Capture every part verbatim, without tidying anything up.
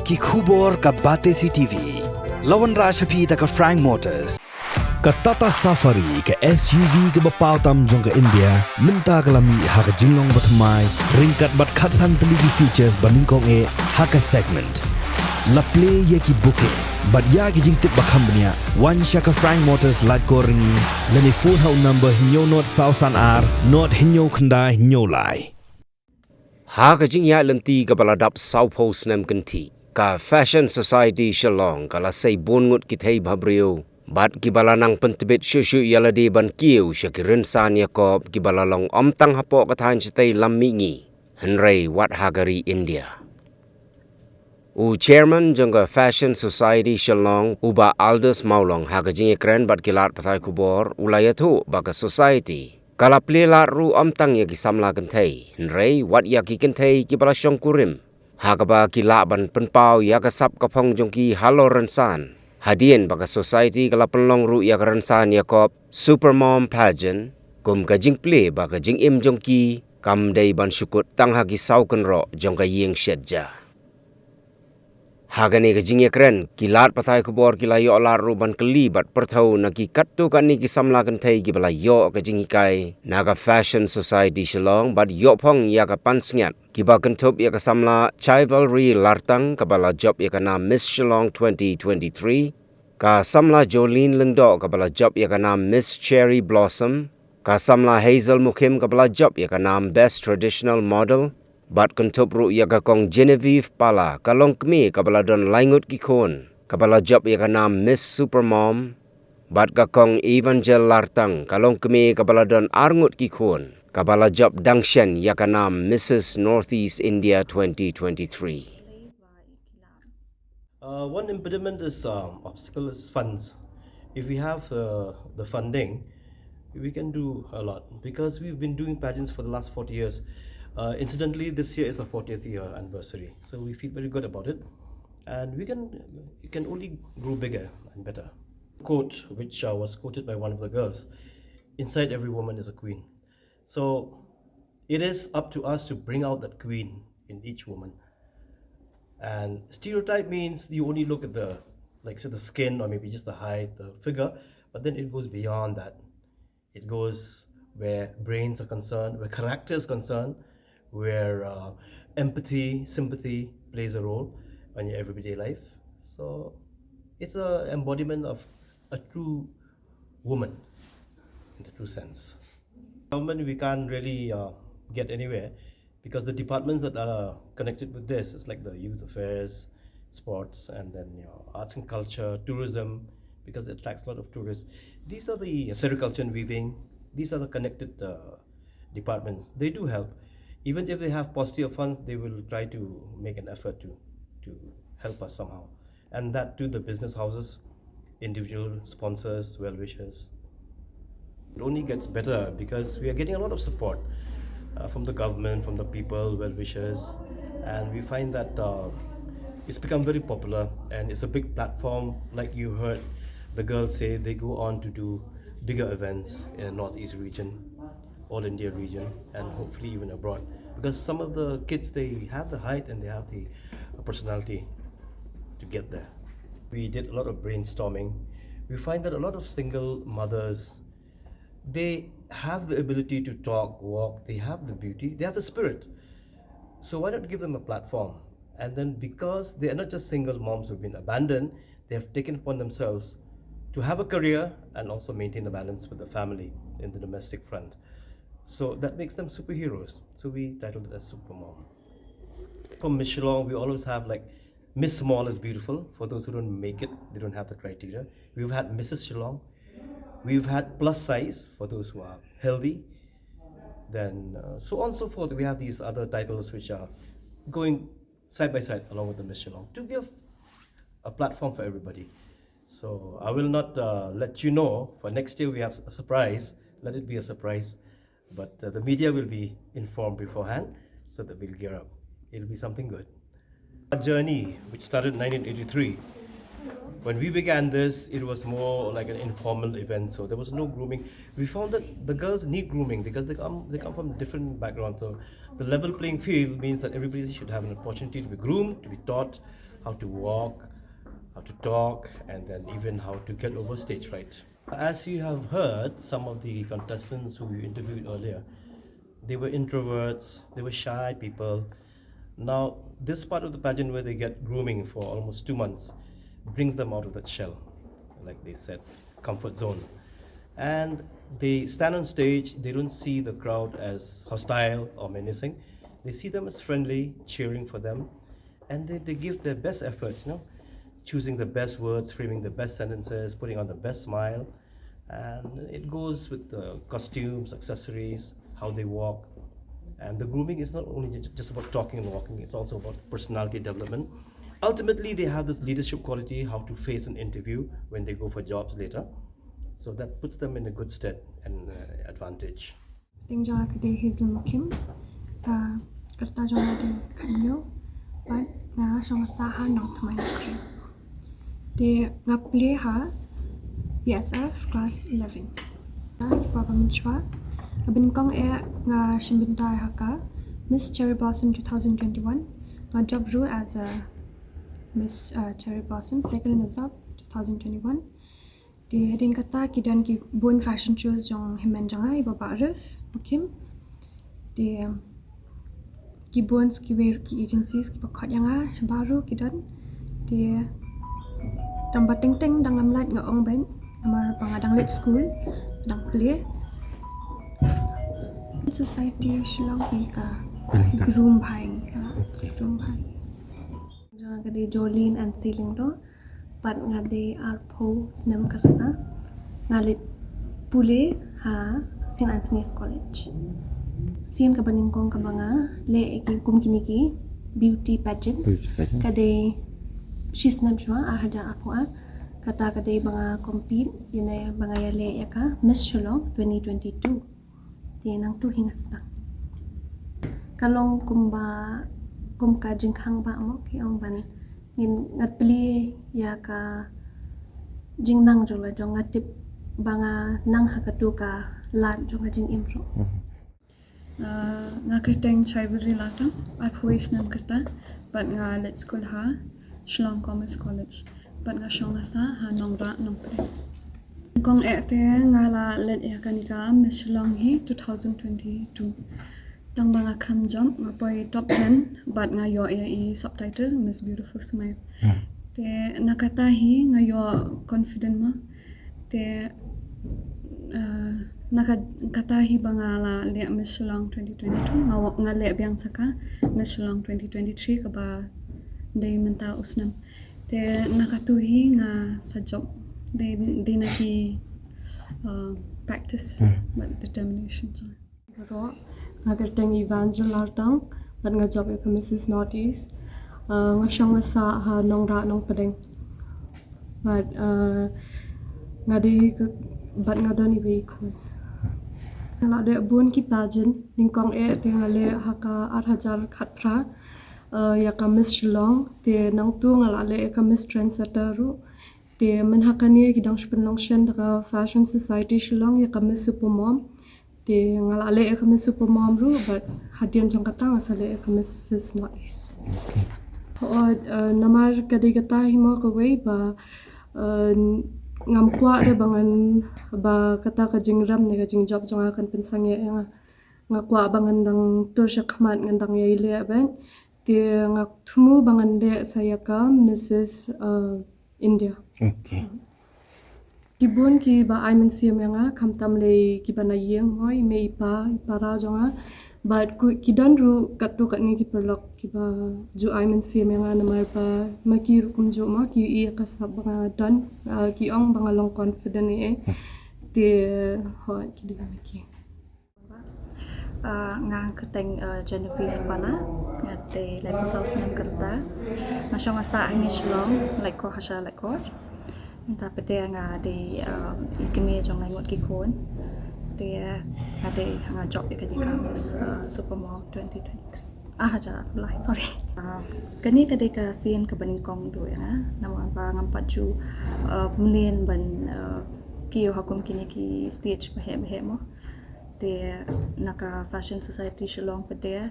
Ki khubor ka Batesi T V. La wanrah sha phi da ka Frank Motors. Ka Tata Safari, ka S U V kaba paw tam jong ka India, mynta ka la mih ha ka jinglong bathymmai, ryngkat bad khatsan tylli ki features ba nyngkong eh ha ka segment. La plie ïa ki booking bad ïa ki jingtip ba kham bniah, wan sha ka Frank Motors Laitkor Ryngi, lane phone ha u number hynñiew nod saw san ar nod hynñiew khyndai hynñiew lai. Ha ka jingïaid lynti kaba la dap sawphew snem kynthih, ka Fashion Society Shillong ka la sei bun ngut ki thei bhabriew bad kiba la nang pyntbit shuh shuh ïa lade ban kiew sha ki rynsan ïakob kiba la long ym tang hapoh ka thaiñ shatei lam mihngi, hynrei wat ha ka ri India. U chairman jong ka Fashion Society Shillong, u Bah Aldous Mawlong, ha ka jingïakren bad ki lad pathai khubor, u la ïathuh ba ka society ka la plie lad ruh ym tang ïa ki samla kynthei, hynrei wat ïa ki kynthei kiba la shongkurim, ha kaba ki lah ban pynpaw ïa ka sap ka phong jong ki halor rynsan. Hadien ba ka society ka la pynlong ruh ïa ka rynsan ïakob Supermom Pageant kum ka jingplie ba ka jingim jong ki kam dei ban shu kut tang ha ki saw kynroh jong ka ïing shet ja. Ha kane ka jingïakren, ki lad pathai khubor ki la ïoh lad ruh ban kylli bad pyrthew na ki katto katne ki samla kynthei kiba la ïoh ka jinghikai na ka Fashion Society Shillong bad ïoh phong ïa ka pansngiat, kiba kynthup ïa ka samla Chaivalry Lartang kaba la jop ïa ka nam Miss Shillong twenty twenty-three, ka samla Jolene Lyngdoh kaba la jop ïa ka nam Miss Cherry Blossom, ka samla Hazel Mukhim kaba la jop ïa ka nam Best Traditional Model, bad kynthup ruh ïa ka kong Genevieve Pala, ka longkmie kaba la don lai ngut ki khun, kaba la jop ïa ka nam Miss Supermom, bad ka kong Evangel Lartang, ka longkmie kaba la don ar ngut ki khun, kaba la jop dang shen ïa ka nam Missus Northeast India twenty twenty-three. Uh, one impediment is, um, obstacle is funds. If we have, uh, the funding, we can do a lot because we've been doing pageants for the last forty years. Uh, incidentally, this year is our fortieth year anniversary, so we feel very good about it, and we can, it can only grow bigger and better. Quote which, uh, was quoted by one of the girls: "Inside every woman is a queen." So it is up to us to bring out that queen in each woman. And stereotype means you only look at the, like, say, the skin or maybe just the height, the figure, but then it goes beyond that. It goes where brains are concerned, where character is concerned, where, uh, empathy, sympathy plays a role in your everyday life. So it's a embodiment of a true woman in the true sense. Government, we can't really, uh, get anywhere because the departments that are connected with this is like the youth affairs, sports, and then, you know, arts and culture, tourism, because it attracts a lot of tourists. These are the, uh, sericulture and weaving. These are the connected, uh, departments. They do help. Even if they have positive funds, they will try to make an effort to, to help us somehow. And that too, the business houses, individual sponsors, well wishers. It only gets better because we are getting a lot of support, uh, from the government, from the people, well wishers, and we find that, uh, it's become very popular, and it's a big platform. Like you heard the girls say, they go on to do bigger events in the Northeast region, all India region, and hopefully even abroad. Because some of the kids, they have the height and they have the, uh, personality to get there. We did a lot of brainstorming. We find that a lot of single mothers, they have the ability to talk, walk, they have the beauty, they have the spirit. So why not give them a platform? And then, because they are not just single moms who've been abandoned, they have taken upon themselves to have a career and also maintain a balance with the family in the domestic front. So that makes them superheroes. So we titled it as Supermom. For Miss Shillong, we always have, like, Miss Small is beautiful. For those who don't make it, they don't have the criteria. We've had Missus Shillong. We've had plus size for those who are healthy. Then, uh, so on and so forth. We have these other titles which are going side by side along with the Miss Shillong to give a platform for everybody. So I will not, uh, let you know. For next year, we have a surprise. Let it be a surprise. But, uh, the media will be informed beforehand so that we'll gear up. It'll be something good. Our journey, which started in nineteen eighty-three, when we began this, it was more like an informal event, so there was no grooming. We found that the girls need grooming because they come, they come from different backgrounds. So the level playing field means that everybody should have an opportunity to be groomed, to be taught, how to walk, how to talk, and then even how to get over stage fright. As you have heard, some of the contestants who you interviewed earlier, they were introverts, they were shy people. Now, this part of the pageant where they get grooming for almost two months brings them out of that shell, like they said, comfort zone. And they stand on stage, they don't see the crowd as hostile or menacing. They see them as friendly, cheering for them, and they, they give their best efforts, you know, choosing the best words, framing the best sentences, putting on the best smile. And it goes with the costumes, accessories, how they walk. And the grooming is not only ju- just about talking and walking, it's also about personality development. Ultimately, they have this leadership quality, how to face an interview when they go for jobs later. So that puts them in a good stead and uh, advantage. Kyrteng jong nga ka dei Hazel Mukim. Ah, ka rta jong nga dei khathynñiew. Bad nga shong sah ha Nongthymmai Nongkrem. Te nga plie ha B S F class eleven. Nga ki para mynshuwa. Kaba nyngkong eh nga shim bynta ha ka Miss Cherry Blossom two thousand twenty-one. Nga jop ruh as a Miss uh, Cherry Blossom, second runners up two thousand twenty-one. Te hadien kata ki don ki bun fashion shows jong hynmen jong nga, i Bah Arif Mukim. Te ki bun kiwei ki agencies kiba khot ïa nga shabar ruh ki don. Te tang ba teng teng dang ngam lait nga ong ban, namar ba nga dang leit skul, dang plie. Society Shillong hi ka Pynhikai. Groom Bhai, ka Okay. Groom Bhai. Jong nga ka dei Jolene Ansi Lyngdoh, bad nga dei arphew snem ka rta. Nga leit pule ha Saint Anthony's College. Sien kaba nyngkong kaba nga leh ïa ki kum kine ki beauty pageant. Beauty pageant. Ka dei shi snem shuwa, ar hajar arphew ar. Kata ka dei ba nga compete ïa ne ba nga ïaleh ïa ka Miss Shillong twenty twenty-two. Te nangtu hi nga sdang. Ka long kumba kum ka jingkhang ba mo ki ong ban ngin ngat plie ïa ka jingnang jong la jong nga tip ba nga nang ha katu ka lad jong ka jingim ruh. Uh, nga kyrteng Chaiwiri Latang, arphew wei snem ka rta, bad nga leit skul ha Shillong Commerce College, bad nga shong nga sah ha Nongrah Nongpdeng. Kong eh te nga la leit ïa kane ka Miss Shillong hi two thousand twenty-two. Tang ba nga kham jop nga poi top ten, bad nga ïoh ïa i subtitle Miss Beautiful Smile. Te na kata hi nga ïoh confident mo. Te uh, na ka- kata hi ba nga la leh Miss Shillong twenty twenty-two, nga wa- nga leh biang sa ka Miss Shillong twenty twenty-three kaba dei mynta u snem. Te na katu hi nga sa jop. Dei dei na ki uh, practice bad determination jong nga. Baroh, nga kyrteng Evangel Lartang, bad nga jop ïa ka Missus Northeast. Uh, nga shong nga sah ha Nongrah Nongpdeng. Bad uh, nga dei ka- bad nga don iwei i khun. Nga la leh bun ki pageant, nyngkong eh te nga leh ha ka ar hajar khatphra, uh, ïa ka Miss Shillong, te nangtu nga la leh ïa ka Miss Trendsetter ruh. Te mynha kane ki dang shu pynlong shen da ka Fashion Society Shillong ïa ka Miss Supermom. Te nga la leh ïa ka Miss Supermom ruh, bad hadien jong kata nga sa leh ïa ka Missus Northeast. Hooid, uh, namar ka dei kata hi mo kawei ba uh, ngam kwah de ba ngan ba kata ka jingrem ne ka jingjop jong nga kan pynsangeh ïa nga. Nga kwah ba ngan dang tur sha khmat ngan dang ïai leh bad. Te nga thmu ba ngan leh sa ïa ka Missus uh, India. Okay. Ki bun kiba ai mynsiem ïa nga, khamtam lei kiba na ïing mo, i mei i pa, i para jong nga. Bad ki don ruh katto katne ki paralok kiba ju ai mynsiem ïa nga namar ba ma ki ruh kumjuh mo, ki ïohi ïa ka sap ba nga don, uh, ki ong ba nga long confident eh. Te hooid ki dei ma ki. Uh, nga kyrteng uh, Genevieve Pala, nga dei laiphew saw snem ka rta. Nga shong nga sah hangne Shillong, Laitkor, ha sha Laitkor. Nangta pat nga dei uh, i kmie jong lai ngut ki khun. Te nga dei nga jop ïa ka jingkam Miss uh, Supermom twenty twenty-three. Ah, hajar, sorry. Uh, kane ka dei ka sien kaba nyngkong duh ïa nga. Namar ba ngam pat ju uh, mlien ban uh, kiew ha kum kine ki stage baheh baheh mo. Te na ka Fashion Society Shillong pat de,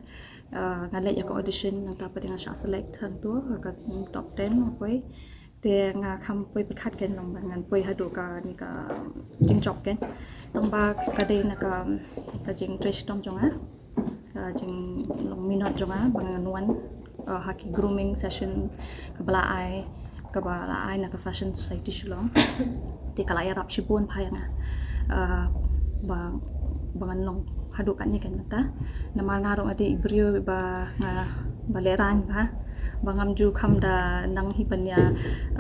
uh, nga leit ïa ka audition, nangta pat de nga shah select hangto ha ka top ten, okay. Te nga kham poi pyrkhat kein long ba ngan poi haduh kane ka jingjop kein. Tang ba ka dei na ka, ka jingtrei shitom jong nga, ka jinglong minot jong nga ba ngan wan, uh, ha ki grooming session kaba la ai, kaba la ai na ka Fashion Society Shillong. Te ka la ïarap shibun bha ïa nga, uh, ba, ba ngan long haduh katne kein mynta. Namar nga ruh nga dei i briew ba nga, ba lehraiñ bha, ba ngam ju kham da nang hi ban ïa,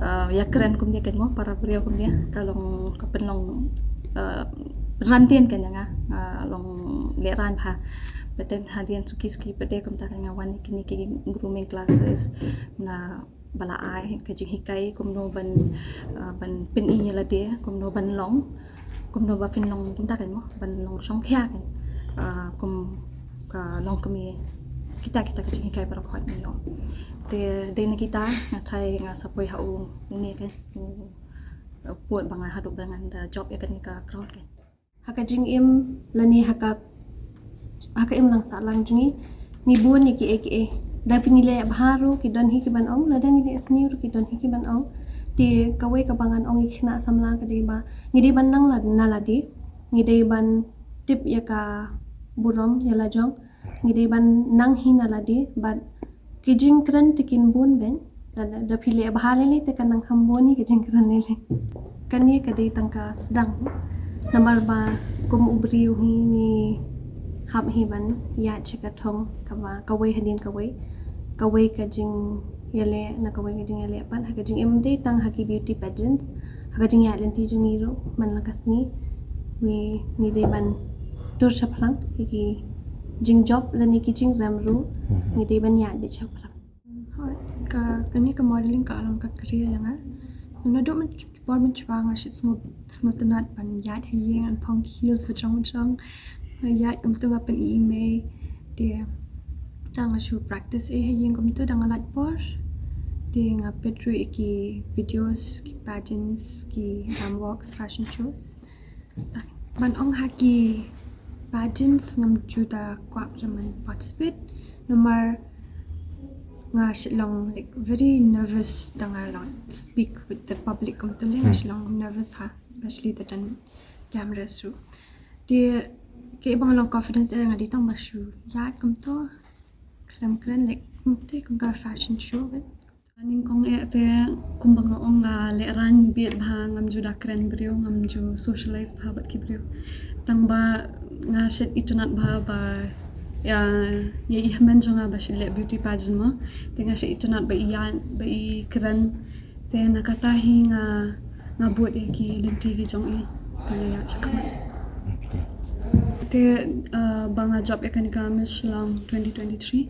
uh, ïakren kumne kein mo, para briew kumne, ka long, ka pynlong, uh, randien kein ïa nga, uh, long lehraiñ bha. Bad hadien suki suki pat de kumta kein nga wan ïa kine ki grooming classes, na ba la ai ka jinghikai kumno ban, uh, ban pyni ïa lade, kumno ban long, kumno ba phin long kumta kein mo, ban long shongkhia kein, uh, kum ka longkmie, kita kita ka jinghikai baroh khoit ngi ïoh. Te dei na kita nga trai nga sa poi ha u, une kein u, u pud ba nga haduh ba ngan da jop ïa kane ka crowd kein. Ha ka jingim lane ha ka, ha ka imlang sahlang jong ngi, ngi bun ïa kiei kiei. Da phi ngi leh bha ruh ki don hi ki ban ong, lada ngi leh sniew ruh ki don hi ki ban ong. Te kawei kaba ngan ong ïa ki khynnah samla ka dei ba ngi dei ban nang la, na lade, ngi dei ban tip ïa ka burom ïa la jong, ngi dei ban nang hi na lade, bad ki jingkren te kin bun beiñ. Da, da, da phi leh bha lei lei te kan nang kham bun hi ki jingkren lei lei. Kane ka dei tang ka sdang. Namar ba kum u briew hi ngi hap hi ban ïaid sha ka thong kaba kawei hadien kawei, kawei ka jingïaleh na kawei ka jingïaleh pat. Ha ka jingim dei tang ha ki beauty pageants, ha ka jingïaid lynti jong ngi ruh man la ka sngi, ngi, ngi dei ban tur shaphrang ïa ki jingjop lane ki jingrem ruh, ngi dei ban ïaid beit shaphrang. Hooid, ka, kane ka modeling ka long ka career ïa nga. So naduh mynta por mynshwa nga shait sngewtynnat ban ïaid ha ïing, ban phong ki heels bajrong bajrong. Nga ïaid kumta, nga pyni i mei. Te tang nga shu practice ei ha ïing kumta da nga lait por. Te nga peit ruh ïa ki videos, ki pageants, ki glam walks, fashion shows. Ban ong ha ki pageants ngam ju da kwah ban participate, namar nga shait long, like, very nervous da nga long speak with the public kumta, nga shait long nervous ha, especially da don cameras ruh. Te kaei ba nga long confidence, eh, nga dei tang ba shu ïaid kumta, khlem kren, like, kumta kum ka fashion show beit. Nyngkong eh te kumba nga ong nga lehraiñ beit bha, ngam ju da kren briew, ngam ju socialize bha bad ki briew. Tang ba nga shait itynnat bha ba ïa, ïa i hynmen jong nga ba shait leh beauty pageant mo. Te nga shait itynnat ba i ïaid, ba i kren. Te na kata hi nga, nga bud ïa ki lynti ki jong i. Te nga ïaid shakhmat. Okay. Te, uh, ba nga jop ïa kane ka Miss Shillong twenty twenty-three.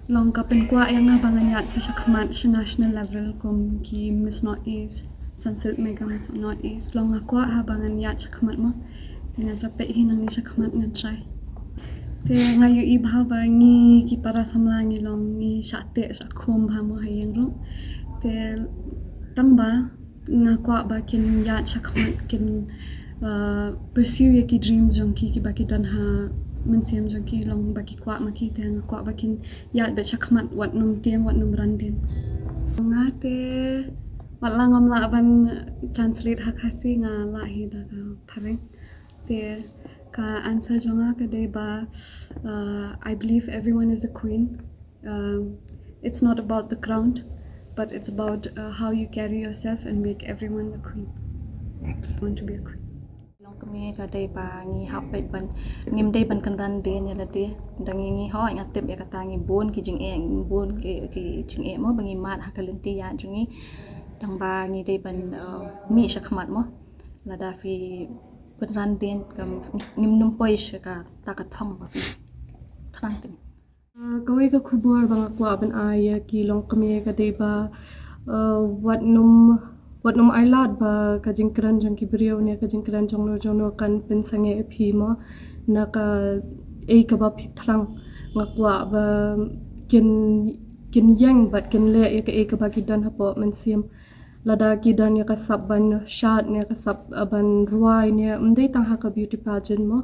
Long ka pynkwah ïa nga ba ngan ïaid sa shakhmat sha national level kum ki Miss North East, Sunsilk Mega Miss North East. Long nga kwah ha ba ngan ïaid shakhmat mo. Te nga japeh hi nangne shakhmat ngan try. Te nga ïohi bha ba ngi ki para samla ngi long ngi shah teh shah khum bha mo ha ïing ruh. Te tang ba nga kwah ba kin ïaid shakhmat, kin, uh, pursue ïa ki dreams jong ki, kiba ki don ha mynsiem jong ki, long ba ki kwah ma ki, te nga kwah ba kin ïaid beit shakhmat wat nym tieng, wat nym ran dien. Nga te wat la ngam lah ban translate ha Khasi, nga lah hi da ka phareng. Te ka answer jong nga ka dei ba, uh, I believe everyone is a queen. Um, it's not about the crown, but it's about, uh, how you carry yourself and make everyone a queen. Okay. I want to be a queen. Longkmie ka dei ba ngi hap beit ban, ngim dei ban kynran dien ïa lade. Da ngi, ngi hooid nga tip ïa kata, ngi bun ki jingeh, ngi bun ki, ki jingeh mo ba ngi mad ha ka lynti ïaid jong ngi. Tang ba ngi dei ban, uh, mih shakhmat mo. Lada phi pynran dien kam ngim nym poi sha kata ka thong ba phi thrang dien. Uh, kawei ka khubor ba nga kwah ban ai ïa ki longkmie ka dei ba, uh, wat nym, wat nym ai lad ba ka jingkren jong ki briew ne ka jingkren jong no jong no kan pynsangeh ïa phi mo na kaei kaba phi thrang. Nga kwah ba kin, kin ïeng bad kin leh ïa kaei kaba ki don hapoh mynsiem. Lada ki don ïa ka sap ban shad ne ka sap, uh, ban rwai ne, ym dei tang ha ka beauty pageant mo.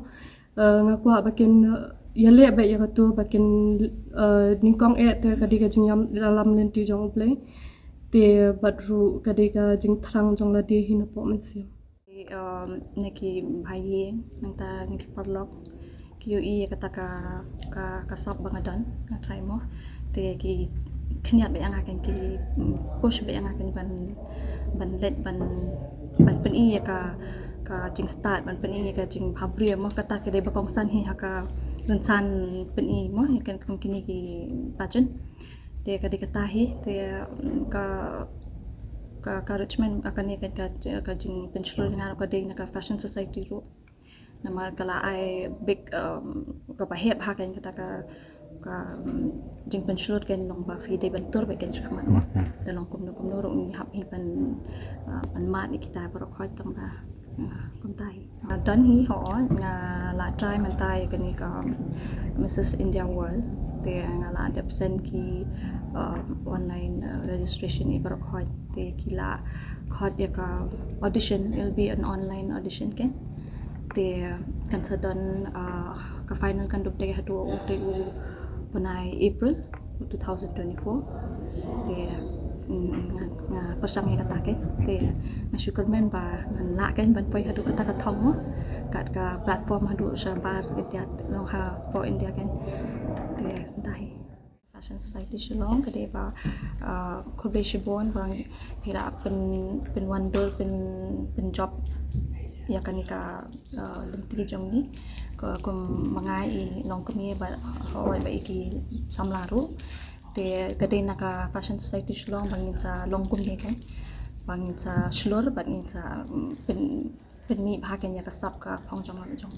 Uh, nga kwah ba kin uh, ïaleh bad ïa katu ba kin uh, nyngkong eh te ka dei ka jingïalam lynti jong U Blei. Te bad ruh ka dei ka jingthrang jong lade hi napoh mynsiem. Um, na ki bhai nangta na ki paralok ki ïohi ïa kata ka ka ka sap ba nga don, nga trai mo. Te ki khyndiat bad ïa nga kan, ki push bad ïa nga kan ban ban leit ban ban pyni ïa ka ka jingstad, ban pyni ïa ka jingbhabriew mo. Kata ka dei ba kongsan hi ha ka rynsan pyni mo ïa kan kum kine ki pageant. Te ka dei kata hi te mm, ka ka encouragement ka ne ka ka jingpynshlur nga ka dei na ka Fashion Society ruh. Namar ka la ai big um, ka ba hep ha kan kata ka ka um, jingpynshlur kan long ba phi dei ban tur ba kan shikmat mo. Da long kumno kumno ruh ngi hap hi ban uh, ban mad ïa kita baroh khoit tang ba uh, kumta hi. Uh, don hi ho nga la try mynta ïa kane ka um, Missus India World. Te nga la dep send ki uh, online uh, registration ïa baroh khoit. Te ki la khot ïa ka audition, it'll be an online audition kan. Te kan sa don uh, ka final kan dep dei haduh u dei u bnai April two thousand twenty-four. Te mm, nga nga pyrshang ïa kata kan. Te nga shu kyrmen ba ngan lah kan ban poi haduh kata ka thong mo. Kat ka platform haduh shabar India long hapoh India kan. Te dei Fashion Society Shillong ka dei ba uh, khublei shibun ba ngi la pyn pynwandur pyn pynjop ïa kane ka uh, lynti jong ngi. Ka kum ma nga i nongkmie bad hoi bad i ki samla ruh. Te ka dei na ka Fashion Society Shillong ba ngin sa long kumne kan, ba ngin sa shlur bad ngin sa mm, pyn pynmih bha kan ïa ka sap ka phong jong la jong.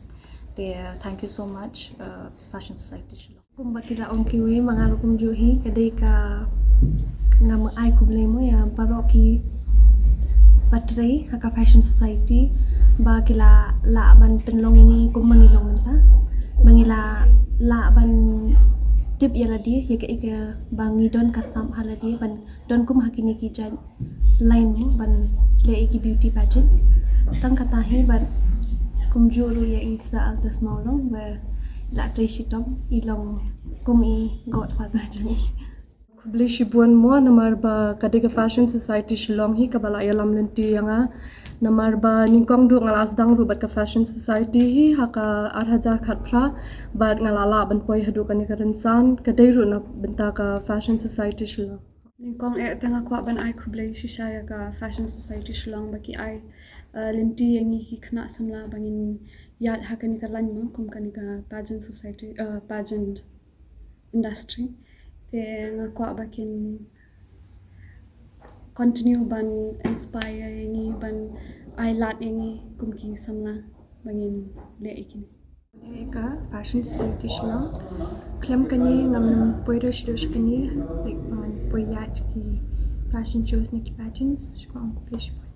Te thank you so much uh, Fashion Society Shillong. Kumba ki la ong kiwei, ma nga ruh kumjuh hi, ka dei ka ngam ai khublei mo ïa baroh ki patrei ha ka Fashion Society ba ki la lah ban pynlong ïa ngi kumba ngi long mynta, ba ngi la lah ban tip ïa lade ïa kaei kaba ngi don ka sap ha lade ban don kum ha kine ki jait line mo ban leh ïa ki beauty pageants. Tang kata hi bad kumjuh ruh ïa i Sir Altus Mawlong ba la trei shitom, i long kum i godfather jong ngi. Khublei shibun mo namar ba ka dei ka Fashion Society Shillong hi kaba la ïalam lynti ïa nga. Namar ba nyngkong duh nga la sdang ruh bad ka Fashion Society hi ha ka ar hajar khatphra bad nga la lah ban poi haduh kane ka rynsan, ka dei ruh na bynta ka Fashion Society Shillong. Nyngkong eh te nga kwah ban ai khublei shisha ïa ka Fashion Society Shillong ba ki ai uh, lynti ïa ngi ki khynnah samla ba ngin ïaid ha kane ka line mo kum kane ka pageant society, uh, pageant industry. Te nga kwah ba kin continue ban inspire ïa ngi, ban ai lad ïa ngi kum ki samla ba ngin leh ïa kine. Ka Fashion Society Shillong. Khlem kane ngam nym poi ruh shuh sha kane, like ngan poi ïaid ki fashion shows ne ki pageants. Shuwa ong khublei shibun.